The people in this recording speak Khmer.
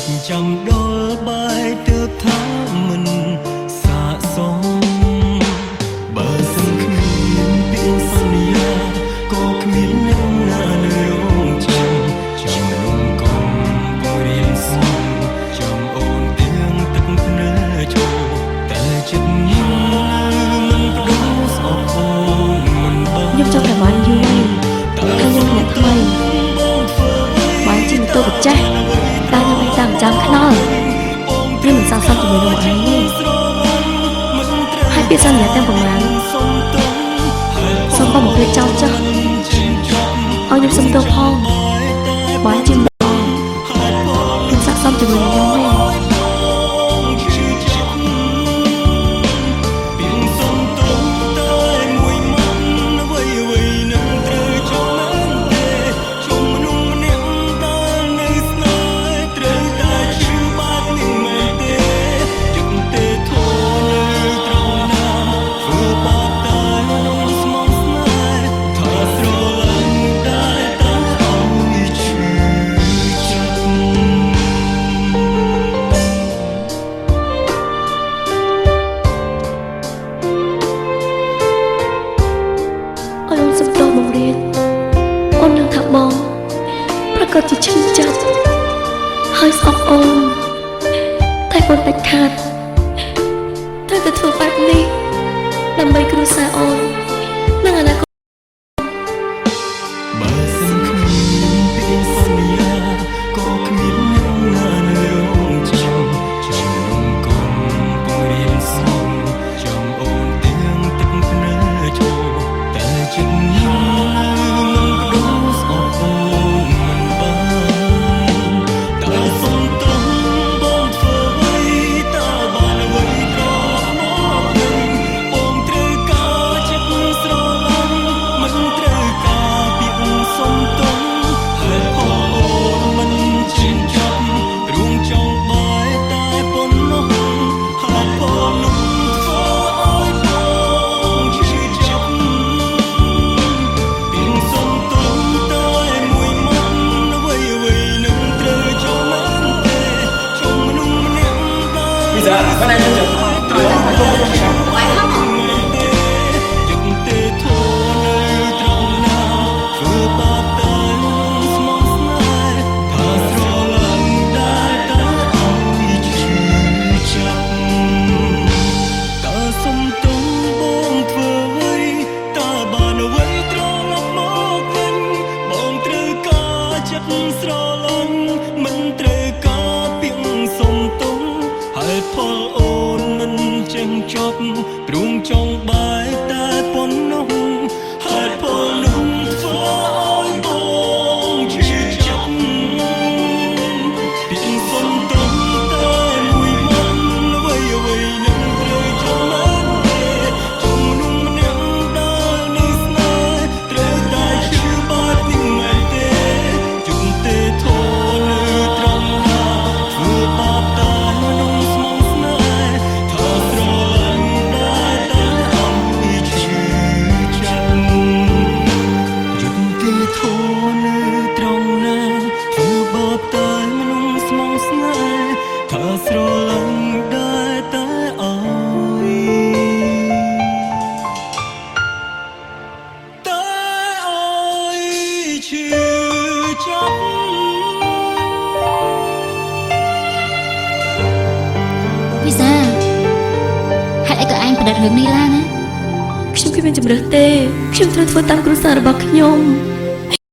ចាំដល់បាយទើបថាមិនសាកសមបើសិនគ្មានពាក្យសន្យាក៏គ្មានអ្នកណានៅរងចាំចាំនំកំពុងរៀនសំចាំអូនទៀងទឹកភ្នែកជោតែចិត្តមិនបដូរស្អប់អូនមិនបាន ខ្ញុំចង់តែបានយូរហើយថាខ្ញុំអ្នកថ្មីបាយជាម៉ូតូបច្ចេះដើរខ្ញុំឯងតាមចាំខ្នល់ខ្ញុំមិនស័ក្តិសមជាមួយនឹងឯងទេហើយពាក្យសន្យាទាំងប្រមាណសូមបងមកភ្លេចចោលចុះឲ្យខ្ញុំសុំទោសផងបាយជាមិនមិនស័ក្តិសមជាមួយនឹងខ្ញុំទេ ពីងសុំទោសតែមួយម៉ាត់អ្វីអ្វីនឹងត្រូវចំមែនទេជុំមនុស្សម្នាក់ដែលនៅស្នេហ៍ត្រូវតែឈឺបែបនេះមែនទេយុទ្ធទេធម៌នៅត្រង់ណាធ្វើបាបតែមនុស្សស្មងស្នេហ៍ថាស្រឡាញ់តែតែឲ្យឈឺចាប់ ឲ្យអូនសុំទោសបងរៀនអូននឹងថាបងប្រកាសជាឈឺចាប់ហើយស្អប់អូនតែអូនដាច់ខាតត្រូវតែធ្វើបែបនេះដើម្បីគ្រួសារអូននិងអនាគត បើសិនគ្មានពាក្យសន្យាក៏គ្មានអ្នកណានៅរងចាំចាំនំកំពុងរៀនសំចាំអូនទៀងទឹកភ្នែកជោតែចិត្តមិនបដូរស្អប់អូនមិនបានតែសុំទោសបងធ្វើអ្វីតើបានអ្វីត្រឡប់មកវិញបងត្រូវការចិត្តស្រឡាញ់មិនត្រូវការពាក្យសុំទោសហេតុផលអូនមិនជិះចាប់រួងចង់បែកតែប៉ុណ្ណោះហេតុផលនោះធ្វើឲ្យបងឈឺចាប់ ពីងសុំទោសតែមួយម៉ាត់អ្វីអ្វីនឹងត្រូវចំមែនទេជុំមនុស្សម្នាក់ដែល វីសាមិនណាខ្ញុំ ត្រូវយុទ្ធទេធម៌នៅត្រង់ណាធ្វើបាបតែស្មោះស្នេហ៍ថាស្រឡាញ់ដែរតែឲ្យឈឺចាប់ តើសុំទោសបងធ្វើអ្វីតើបានអ្វីត្រឡប់មកវិញបងត្រូវការចិត្តស្រឡាញ់មិនត្រូវការពាក្យសុំទោសហេតុផលអូនមិនចេះចប់ទ្រូងចង់បែកតែប៉ុណ្ណោះហេតុផលនោះធ្វើឲ្យបងឈឺចាប់ ពីសុំទោសតែមួយម៉ាត់អ្វីអ្វីនឹងត្រូវចំមែនទេជុំមនុស្សម្នាក់ដែលនៅស្នេហ៍ត្រូវតែឈឺបែបនេះមែនទេយុទ្ធទេធម៌នៅត្រង់ណាធ្វើបាបតែមនុស្សស្មងស្នេហ៍ថាស្រឡាញ់ដែរតែឲ្យឈឺចាប់ យុទ្ធទេធម៌នៅត្រង់ណាធ្វើបាបតែមនុស្សស្មងស្នេហ៍ថាស្រឡាញ់ដែរតែឲ្យតែឲ្យឈឺចាប់ វីសាហេតុអីក៏ឯងប្រឌិតរឿងនេះឡើងណា ខ្ញុំគ្មានជំរឿសទេខ្ញុំត្រូវធ្វើតាមគ្រួសាររបស់ខ្ញុំ។